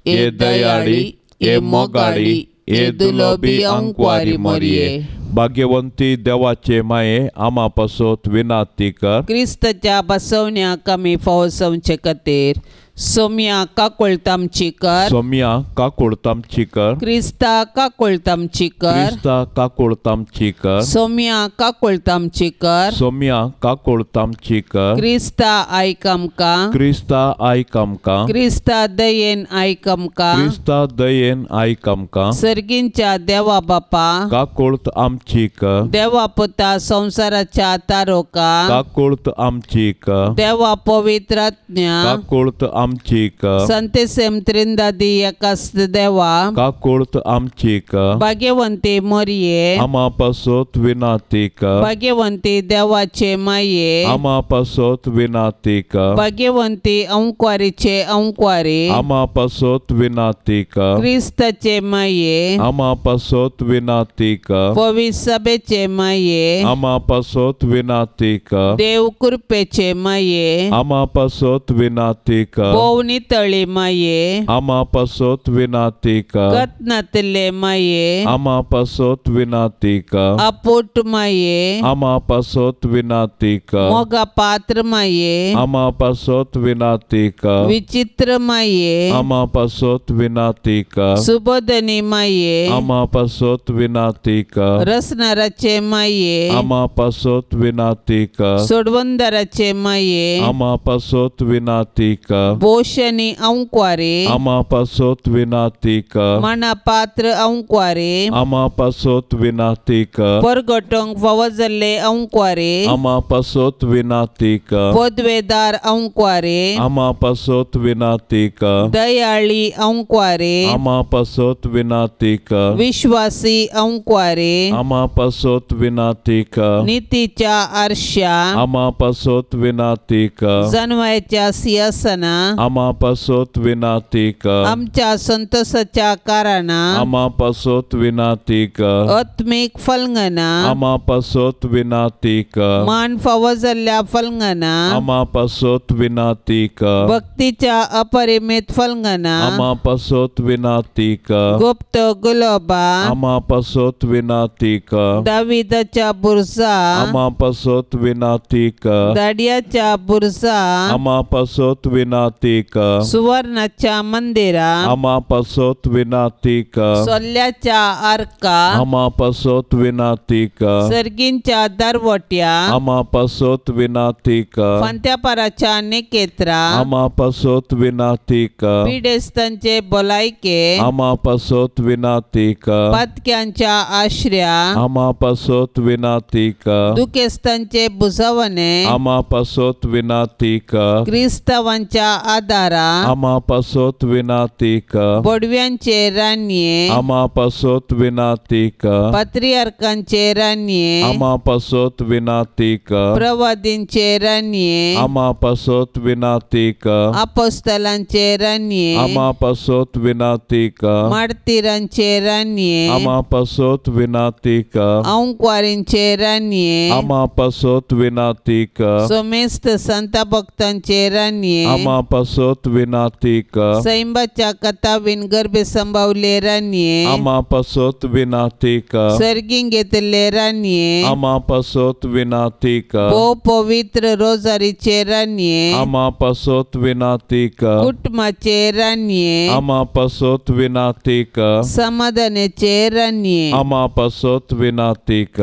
हे दयाळी हे मोगाळी हे दुलबी अंकवारी मरिये भाग्यवंती देवाचे माये आमा पासत विनाती कर. क्रिस्तच्या बसवण्याक आमी फावसवचे खातीर सोम्या काकुळतामची कर. सोम्या काकुळतामची कर. क्रिस्ता काकुळतामची कर. क्रिस्ता काकुळतामची कर. सोम्या काकुळतामची कर. सोम्या काकुळतामची कर. क्रिस्ता आयक आमकां. क्रिस्ता आयक आमकां. क्रिस्ता दयेन आयक आमकां. क्रिस्ता दयेन आयक आमकां. सर्गींच्या देवा बापा काकुळत आमची कर. देवा पुता संवसाराच्या तारोका काकुळत आमची कर. देवा पवित्र आत्म्या काकुळत आमची आमचीक संतेसेम त्रिंदादी एकास देवा काकुळत आमचीक भाग्यवंती मोरये आमा पासत विनातीक भाग्यवंती देवाचे माये आमा पासत विनातीक भाग्यवंती अंकवारीचे अंकवारी आमा पासत विनातीक क्रिस्ताचे माये आमा पासत विनातीक पवित्र सभेचे माये आमा पासत विनातीक देव कृपेचे माये आमा पासत विनातीक भोव नितळी माये आमा पासत विनातीक कतनातले माये आमा पासत विनातीक अपोट माये आमा पासत विनातीक मोगा पात्र माये आमा पासत विनातीक विचित्र माये आमा पासत विनातीक सुबोधनी माये आमा पासत विनातीक रसनाराचे माये आमा पासत विनातीक सोडवंदराचे माये आमा पासत विनातीक बोशनी अंकवारे आमा पासत विनातीक मना पात्र अंकवारे आमा पासत विनातीक परगटोंक फावो जाल्ले अंकवारे आमा पासत विनातीक पदवेदार अंकवारे आमा पासत विनातीक दयाळी अंकवारे आमा पासत विनातीक विश्वासी अंकवारे आमा पासत विनातीक नितीच्या आरश्या आमा पासत विनातीक जनवायच्या सिंहासना आमा पासत विनातीक आमच्या संतोषाच्या कारणा आमा पासत विनातीक आत्मीक फलंगना आमा पासत विनातीक मान फावो जाल्ल्या फलंगना आमा पासत विनातीक भक्तीच्या अपरिमित फलंगना आमा पासत विनातीक गुप्त गुलोबा आमा पासत विनातीक दाविदाच्या बुरसा आमा पासत विनातीक दाडियाच्या बुरसा आमा पासत विनातीक सुवर्णाच्या मंदिरा आमा पासत विनातीक सोल्ल्याच्या आर्का आमा पासत विनातीक सर्गींच्या दरवट्या आमा पासत विनातीक फांत्यापाराच्या निकेत्रा आमा पासत विनातीक पिडेस्तांचे भलायके आमा पासत विनातीक पातक्यांच्या आश्र्या आमा पासत विनातीक दुखेस्तांचे बुजवणे आमा पासत विनातीक क्रिस्तावांच्या आदारा आमा पासत विनातीक बोडव्यांचे रानये आमा पासत विनातीक पात्रियार्कांचे रानये आमा पासत विनातीक प्रवादींचे रानये आमा पासत विनातीक अपोस्तलांचे रानये आमा पासत विनातीक मार्तीरांचे रानये आमा पासत विनातीक अंकवारींचे रानये आमा पासत विनातीक सोमेस्त संत भक्तांचे रानये आमा पासत विनातीक सैंबाच्या कथावीन गर्भे संभावले रानये आमा पासत विनातीक सर्गीं घेतले रानये आमा पासत विनातीक भोव पवित्र रोजारीचे रानये आमा पासत विनातीक कुटुंबाचे रानये आमा पासत विनातीक समाधानाचे रानये आमा पासत विनातीक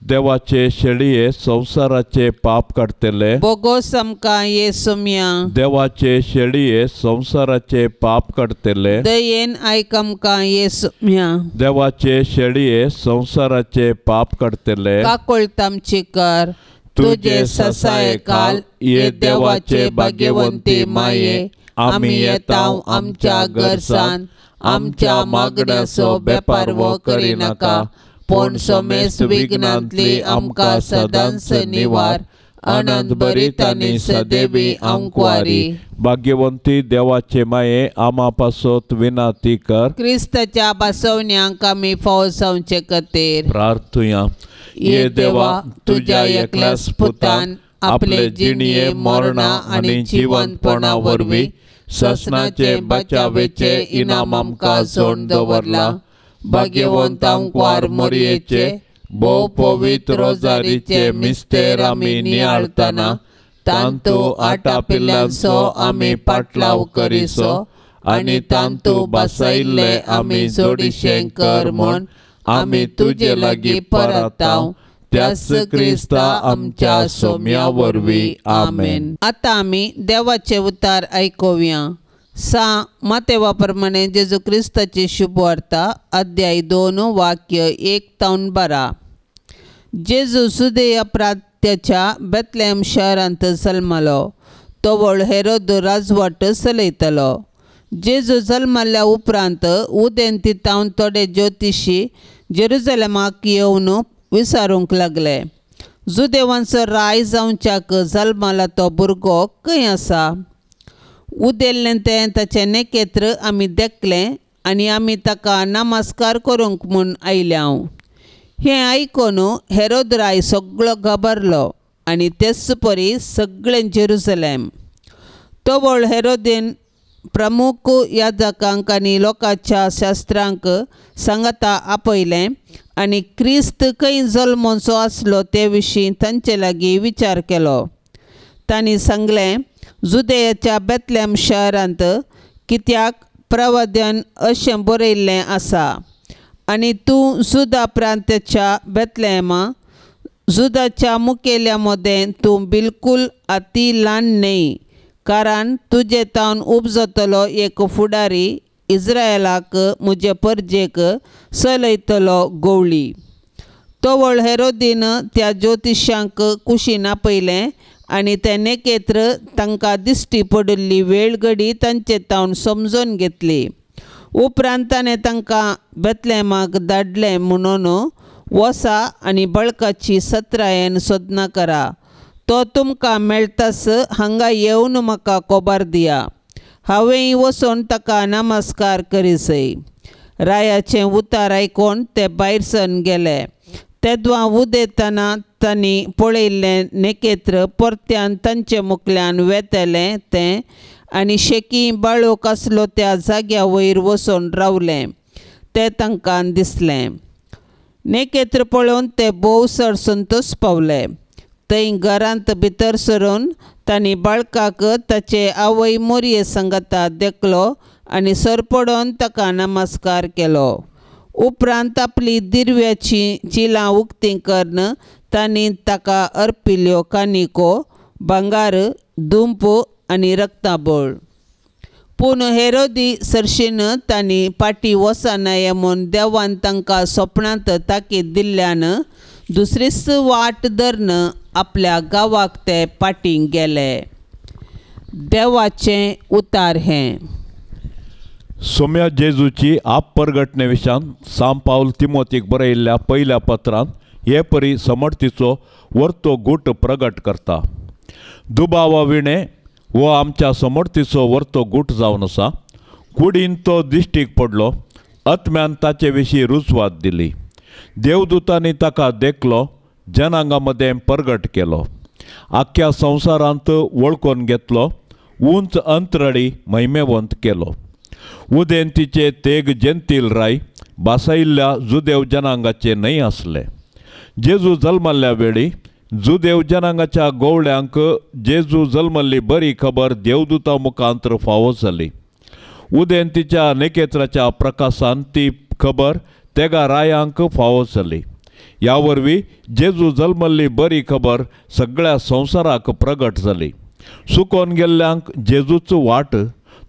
देवाचे शेळये संवसाराचे पाप काडटले बोगोस आमकां येसुम्या देवाचे शेळये संवसाराचे पाप काडटले दयेन आयक आमकां येसुम्या देवाचे शेळये संवसाराचे पाप काडटले काकोळत आमची कर तुजे ससाये काल ये देवाचे भाग्यवंती माये आमी येता आमच्या गरसान आमच्या मागण्याचो बेपारवो करिनाका पूण समेस्त विघ्नांतली आमकां सदांच निवार आनंद भरीत आनी सदैवी आंकवारी भाग्यवंती देवाचे माये आमा पासत विनाती कर क्रिस्ताच्या बसवण्यांक आमी फावो जावचे खातीर प्रार्थुया. ये देवा तुज्या एकल्याच पुतान आपले जिणये मरणा आनी जिवंतपणा वरवीं ससनाचे बचावेचे इनाम आमकां जोड दवरला. भाग्यवंत आंकवार मोरयेचे भोव पवित्र रोजारीचे मिस्तेर आमी नियाळतना तांतू आटापिल्ल्यांचो आमी पाटलाव करिसो आनी तांतू बसयल्ले आमी जोडीशें कर म्हूण आमी तुजे लागीं परताव त्याच क्रिस्ता आमच्या सोम्या वरवीं. आमेन. आतां आमी देवाचे उतार आयकुया. सा मातेवा प्रमाणे जेजू क्रिस्ताची शुभवार्ता अध्याय 2 वाक्य 1 ते 12. जेजू सुदेया प्रांत्याच्या बेथलेहम शहरांत जल्मलो. तवळ हेरोद राजवट चलयतलो. जेजू जल्मल्ल्या उपरांत उदेंती तावन थोडे ज्योतिशी जेरुजलेमाक येवन विचारूंक लागले, जुदेवांचो राय जावच्याक जल्मला तो भुरगो खंय आसा? उदेल्लें तें ताचें नेकेत्र आमी देखलें आनी आमी ताका नमस्कार करूंक म्हूण आयल्या. हें आयकून हेरोद राय सगळो घाबरलो आनी तेच परी सगळें जेरुजलेम. तवळ हेरोदीन प्रमुख याजकांक आनी लोकांच्या शास्त्रांक सांगाता आपयलें आनी क्रिस्त खंय जल्मचो आसलो ते विशीं तांचे लागीं विचार केलो. तांणी सांगलें, जुदेयाच्या बेतलेम शहरांत, कित्याक प्रवाद्यान अशें बरयल्लें आसा, आनी तूं जुदा प्रांताच्या बेतलेमा, जुदाच्या मुखेल्या मदें तूं बिलकूल अती ल्हान न्हय, कारण तुजे तावन उपजतलो एक फुडारी इस्रायलाक म्हजे परजेक चलयतलो गवळी. तवळ हेरोदीन त्या ज्योतिशांक कुशीन आपयलें आनी तें नेकेत्र तांकां दिश्टी पडिल्ली वेळ घडी तांचे तावन समजून घेतली. उपरांत ताणें तांकां बेतलेमाक धाडलें म्हणून, वसा आनी बळकाची सत्रायेन सोदना करा, तो तुमकां मेळटास हांगा येवन म्हाका कोबार दिया, हांवेंय वचून ताका नमस्कार करीसय. रायाचें उतार आयकून ते भायर सरून गेले. तेदवां उदेतना तांणी पळयल्लें नेकेत्र परत्यान तांचे मुखल्यान वेतलें तें आनी शेकी बाळूक आसलो त्या जाग्या वयर वचून रावलें तें तांकां दिसलें. नेकेत्र पळोवन ते भोव चड संतोश पावले. थंय घरांत भितर सरून तांणी बाळकाक ताचे आवय मोरये सांगाता देखलो आनी सरपडोन ताका नमस्कार केलो. उपरांत आपली दिरव्याची चिलां उक्तीं करून तांणी ताका अर्पिल्यो कानिको, भांगार, दुंप आनी रक्ताबळ. पूण हेरोदी सरशीन तांणी फाटीं वचनाये म्हूण देवान तांकां सपनांत ताकीद दिल्ल्यान दुसरीच वाट धरून आपल्या गांवाक ते फाटीं गेले. देवाचें उतार हें. सोम्या जेजूची आप परगटणे विशान सांत पावल तिमोतीक बरयल्ल्या पयल्या पत्रांत हे परी समर्थीचो वर्तो गूट प्रगट करता. दुबावा विणें हो आमच्या समर्थीचो वर्तो गूट जावन आसा. कुडीन तो दिश्टीक पडलो, आत्म्यान ताचे विशीं रुजवात दिली, देवदूतांनी ताका देखलो, जनांगा मदें परगट केलो, आख्ख्या संवसारांत वळखून घेतलो, उंच अंतरळी महिमेवंत केलो. उदेंतीचे तेग जेंतील राय बासायिल्ल्या जुदेव जनांगाचे न्हय आसले. जेजू जल्मल्ल्या वेळी जुदेव जनांगाच्या गोवळ्यांक जेजू जल्मल्ली बरी खबर देवदूता मुखांतर फावो जाली. उदेंतीच्या नेकेत्राच्या प्रकाशान ती खबर तेगा रायांक फावो जाली. ह्या वरवीं जेजू जल्मल्ली बरी खबर सगळ्या संवसाराक प्रगट जाली. सुकोन गेल्ल्यांक जेजूच वाट,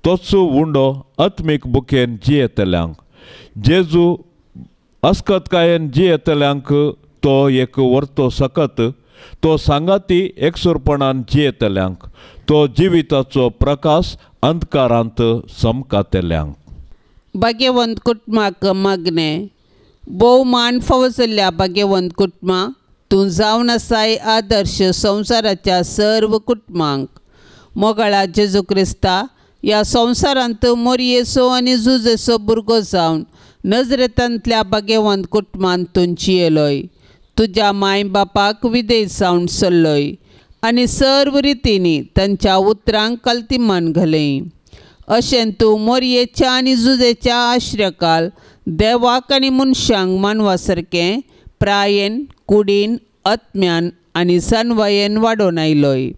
तोच उंडो आत्मीक बुकेन जियेतल्यांक, जेजू अस्कतकायेन जियेतल्यांक तो एक वर्तो सकत, तो सांगाती एकसुरपणान जियेतल्यांक, तो जिविताचो प्रकाश अंधकारांत चमकातल्यांक. भाग्यवंत कुटुंबाक मागणें. भोवमान फावो जाल्ल्या भाग्यवंत कुटुंबा, तूं जावन आसाय आदर्श संवसाराच्या सर्व कुटुंबांक. मोगाळा जेजू क्रिस्ता, ह्या संवसारांत मोरयेचो आनी जुजेचो भुरगो जावन नजरेतांतल्या भाग्यवंत कुटुंबांत तूं जियेलोय. तुज्या माय बापाक विदेश जावन सरलोय आनी सर्व रितींनी तांच्या उतरांक कल्तिमान घालय. अशें तूं मोरयेच्या आनी जुजेच्या आश्रयकाल देवाक आनी मनशांक मानवा सारकें प्रायेन, कुडीन, आत्म्यान आनी जानवायेन वाडोवन आयलोय.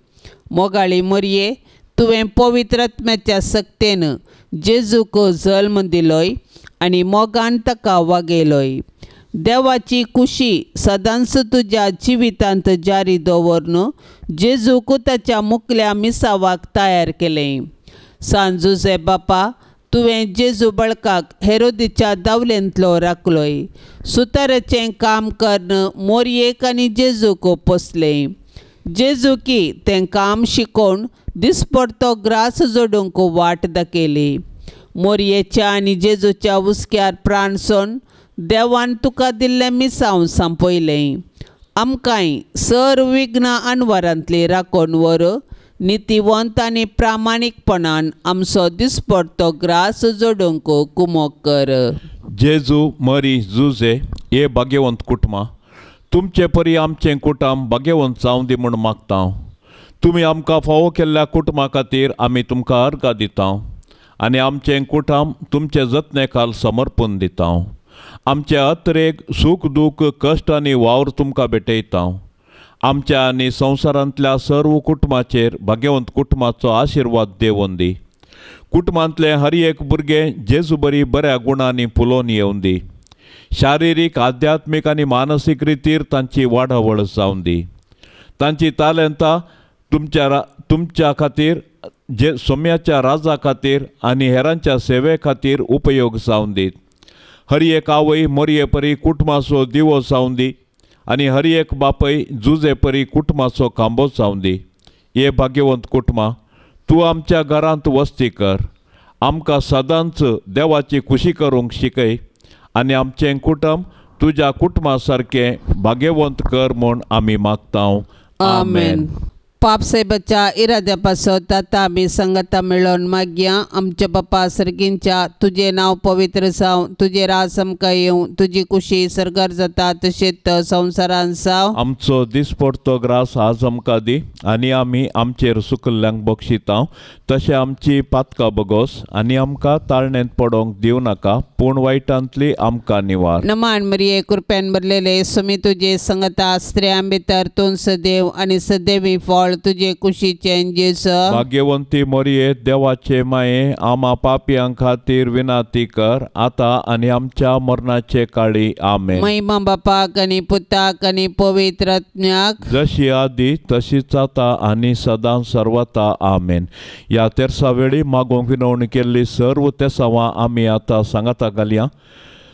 मोगाळी मोरये, तुवें पवित्र आत्म्याच्या सक्तेन जेजूक जल्म दिलोय आनी मोगान ताका वागयलोय. देवाची खुशी सदांच तुज्या जिवितांत जारी दवरून जेजूक ताच्या मुखल्या मिसावाक तयार केलें. सांत जुझे बापा, तुवें जेजू बळकाक हेरोदीच्या दावलेंतलो राखलोय. सुताराचें काम करून मोरयेक आनी जेजूक पोसलें. जेजूकी तें काम शिकोवन दिसपडतो ग्रास जोडूंक वाट दाखयली. मोरयेच्या आनी जेजूच्या हुस्क्यार प्राण सोन देवान तुका दिल्लें मिसांव सांपयलें. आमकांय सर्व विघ्नां अनवरांतली राखून व्हर. नितीवंत आनी प्रामाणीकपणान आमचो दिसपडतो ग्रास जोडूंक कुमोक कर. जेजू मरी जुजे हे भाग्यवंत कुटुंबां, तुमचे परी आमचें कुटुंब भाग्यवंत जावं दी म्हूण मागता. तुमी आमकां फावो केल्ल्या कुटुंबा खातीर आमी तुमकां अर्गां दिता आनी आमचें कुटुंब तुमचे जतने खाल समर्पण दिता. आमचे अत्रेक सूख दूख कश्ट आनी वावर तुमकां भेटयता. आमच्या आनी संवसारांतल्या सर्व कुटुंबाचेर भाग्यवंत कुटुंबाचो आशिर्वाद देवोन दी. कुटुंबांतलें हर एक भुरगें जेजू बरी बऱ्या गुणांनी फुलोवन येवन दी. शारिरीक आध्यात्मीक आनी मानसीक रितीर तांची वाडावळ जावन दी. तांची तालेंतां तुमच्या खातीर जे सोम्याच्या राजा खातीर आनी हेरांच्या सेवे खातीर उपयोग जावन दीत. हर एक आवय मोरये परी कुटुंबाचो दिवो जावन दी आनी हर एक बापय जुजे परी कुटुंबाचो खांबो जावन दी. हे भाग्यवंत कुटुंबां, तूं आमच्या घरांत वस्ती कर. आमकां सदांच देवाची खुशी करूंक शिकय आनी आमचें कुटुंब तुज्या कुटुंबा सारकें भाग्यवंत कर म्हूण आमी मागता. आमेन. पापसाहेबाच्या इराद्या पासत आतां आमी संगता मेळोवन मागया. आमच्या बापा सर्गींच्या, तुजें नांव पवित्र जावं, तुजें राज आमकां येवं, तुजी कुशी सर्गार जाता तशेंच संवसारान जावं. आमचो दिसपडतो ग्रास आज आमकां दी आनी आमी आमचेर सुकल्ल्यांक बक्षिता तशें आमची पातकां बगोस आनी आमकां ताळणेंत पडोवंक दिवं नाका, पूण वायटांतली आमकां निवार. नमान मरिये, कृपेन भरलेले, सुमी तुजे संगता, स्त्रियां भितर तूं सदैव आनी सदैवी फळ तुजे कुशीचें जेजू. भाग्यवंती मोरये, देवाचे माये, आमा पापयां खातीर विनाती कर आतां आनी आमच्या मरणाचे काळी. आमेन. महिमा बापाक आनी पुताक आनी पवित्र आत्म्याक, जशी आदी तशीच आतां आनी सदां सर्वता. आमेन. ह्या तेरसा वेळी मागोवंक विनवणी केल्ली सर्व तेसावां आमी आतां सांगाता घालया.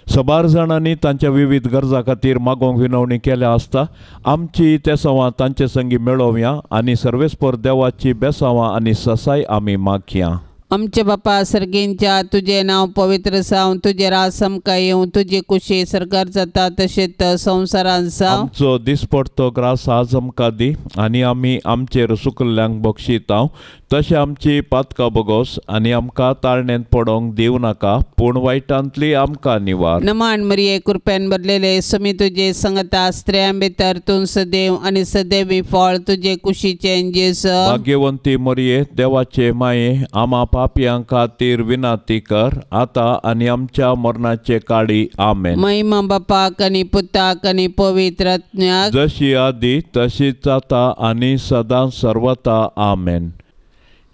सबार जाणांनी तांच्या विविध गरजां खातीर मागोवंक विनवणी केल्या आसता. आमची तेसावां तांचे संगी मेळोवया आनी सर्वेस्पर देवाची बेसावां आनी ससाय आमी मागया. आमच्या बापा सर्गींच्या, तुजें नांव पवित्र जावं, तुजें राज आमकां येवं, तुजी कुशी सर्गार जाता तशेंच संवसारान जावं. आमचो दिसपडतो ग्रास आज आमकां दी आनी आमी आमचेर सुकल्ल्यांक बक्षिता तशें आमची पातकां बगोस आनी आमकां ताळणेंत पडोवंक दिवं नाका, पूण वायटांतली आमकां निवार. नमान मरिये, कृपेन भरलेले, सुमी तुजे संगता, स्त्रियां भितर तूं सदैव आनी सदैवी फळ तुजे कुशीचें जेजू. भाग्यवंती मरिये, देवाचे माये, आमा पापयां खातीर विनाती कर आतां आनी आमच्या मरणाचे काळी. आमेन. महिमा बापाक आनी पुताक आनी पवित्र आत्म्याक, जशी आदी तशीच आतां आनी सदां सर्वता. आमेन.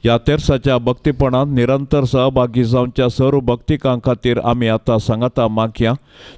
ह्या तेरसाच्या भक्तीपणांत निरंतर सहभागी जावच्या सर्व भक्तिकां खातीर आमी आतां सांगाता मागया.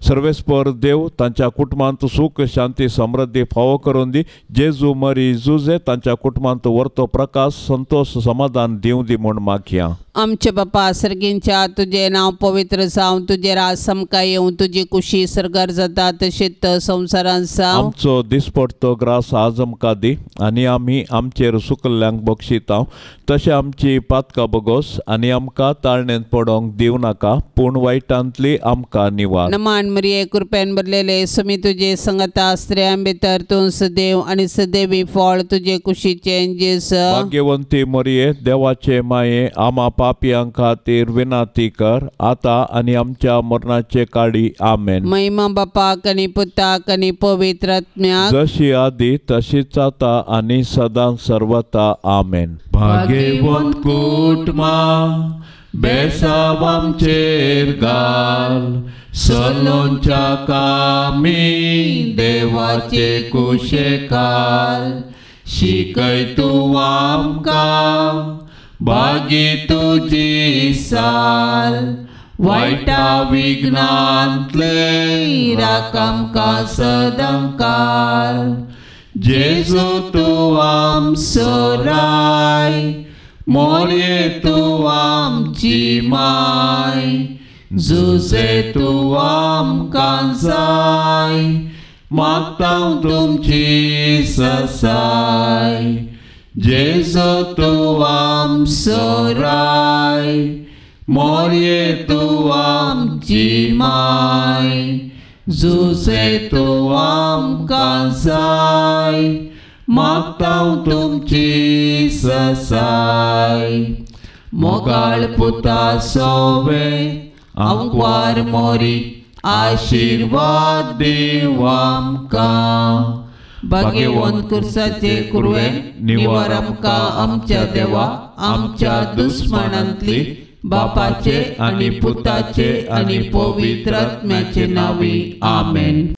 सर्वेस्पर देव तांच्या कुटुंबांत सूख शांती समृद्धी फावो करून दी. जेजू मरी जुजे तांच्या कुटुंबांत वर्तो प्रकाश संतोष समाधान दिवं दी म्हूण मागया. आमच्या बापा सर्गींच्या, तुजें नांव पवित्र जावं, तुजें राज आमकां येवं, तुजी कुशी सर्गार जाता तशेंच संवसारान जावं. आमचो दिसपडतो ग्रास आज आमकां दी आनी आमी आमचेर सुकल्ल्यांक बक्षिता तशें आमची पातकां बगोस आनी आमकां ताळणेंत पडोवंक दिवं नाका, पूण वायटांतली आमकां निवार. नमान मरिये, कृपेन भरलेले, सुमी तुजे संगता, स्त्रियां भितर तूं सदैव आनी सदैवी फळ तुजे कुशीचें जेजू. भाग्यवंती मरिये, देवाचे माये, आमा पापयां खातीर विनाती कर आतां आनी आमच्या मरणाचे काळी. आमेन. महिमा बापाक आनी पुताक आनी पवित्र आत्म्याक, जशी आदी तशीच आतां आनी सदां सर्वता. आमेन. भाग्यवंत कुटुंबां, बेसाव आमचेर घाल, सलोंच्या कामी देवाचे कुशेखाल, शिकय तूं आमकां भागी तुजी साल, वायटा विघ्नांतले राख आमकां सदांकाल. जेजू तूं आमचो राय, मोरये तूं आमची माय, जुजे तूं आमकां जाय, मागता तुमची ससाय. जेजू तूं आमचो राय, मोरये तूं आमची माय, जुसे तूं आमकां जाय, मागता तुमची ससाय. मोगाळ पुता सोवे आंकवार मोरी, आशिर्वाद दीव आमकां. भाग्यवंत कुर्साचे कुरवेन निवार आमकां आमच्या देवा, आमच्या दुस्मानांतली, बापाचे आनी पुताचे आनी पवित्र आत्म्याचे नांवी. आमेन.